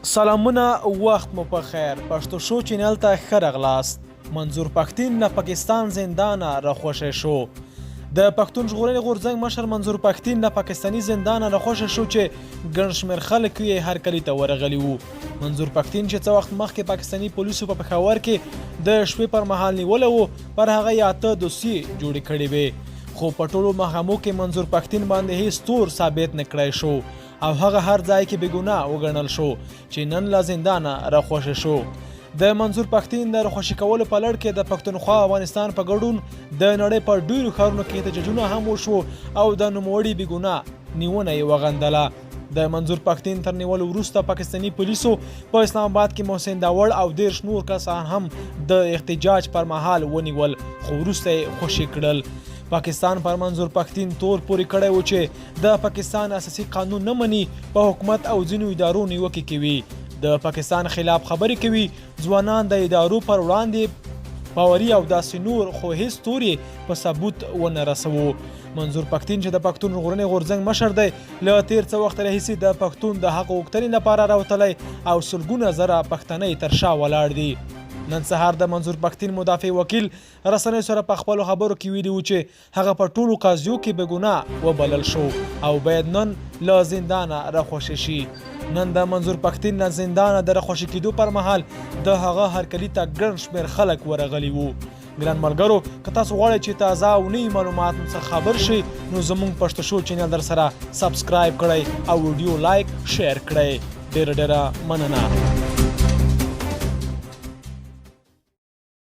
سلامونه وخت مو په خیر پښتو شو چینل ته ښه راغلاست. منظور پښتین له پاکستان زندانه راخوشی شو. د پښتون ژغورنې غورځنګ مشر منظور پښتین له پاکستاني زندانه راخوشی شو چې ګڼ شمېر خلک یې هرکلي ته ورغلي وو. منظور پښتین چې څه وخت مخکې پاکستاني پولیسو په پېښور کې د شپې پر مهال نیولی و، پر هغه یې اته دوسیې جوړې کړې وې، خو په ټولو محکمو کې منظور پښتین باندې هیڅ تور ثابت نه کړای شو. او هغه هر ځای کې بې ګناه وګڼل شو چې نن له زندانه راخوشې شو. د منظور پښتین د راخوشې کولو په لړ کې د پښتونخوا او افغانستان په ګډون د نړۍ په ډېرو ښارونو کې احتجاجونه هم وشو او د نوموړي بې ګناه نیونه یې وغندله. د منظور پښتین تر نیولو وروسته پاکستاني پولیسو په اسلام آباد کې محسن داوړ او 30 نور کسان هم د احتجاج پر مهال ونیول، خو وروسته یې خوشې کړل. پاکستان پر منظور پښتین تور پورې کړی و چې د پاکستان اساسي قانون نه مني، په حکومت او ځینو ادارو نیوکې کوي، د پاکستان خلاف خبرې کوي، ځوانان د ادارو پر وړاندې باوري او داسې نور، خو هیڅ تور یې په ثبوت ونه رسوو. منظور پښتین چې د پښتون ژغورنې غورځنګ مشر دی، له تېر څه وخت راهیسې د پښتون د حق غوښتنې لپاره راوتلی او سلګونه زره پښتنه یې تر شا ولاړ دي. نن سهار د منظور پښتین مدافع وکیل رسنیو سره په خپلو خبرو کې ویلي وو چې هغه په ټولو قضیو کې بې ګناه وبلل شو او باید نن له زندانه راخوشې شي. نن د منظور پښتین له زندانه د راخوشې کېدو پر مهال د هغه هرکلي ته ګڼ شمېر خلک ورغلي وو. ګران ملګرو، که تاسو غواړئ چې تازه او نوي معلومات څخه خبر شئ، نو زموږ پښتو شو چینل در سره سبسکرایب کړئ او ویډیو لایک شیر کړئ. ډیره ډیره مننه.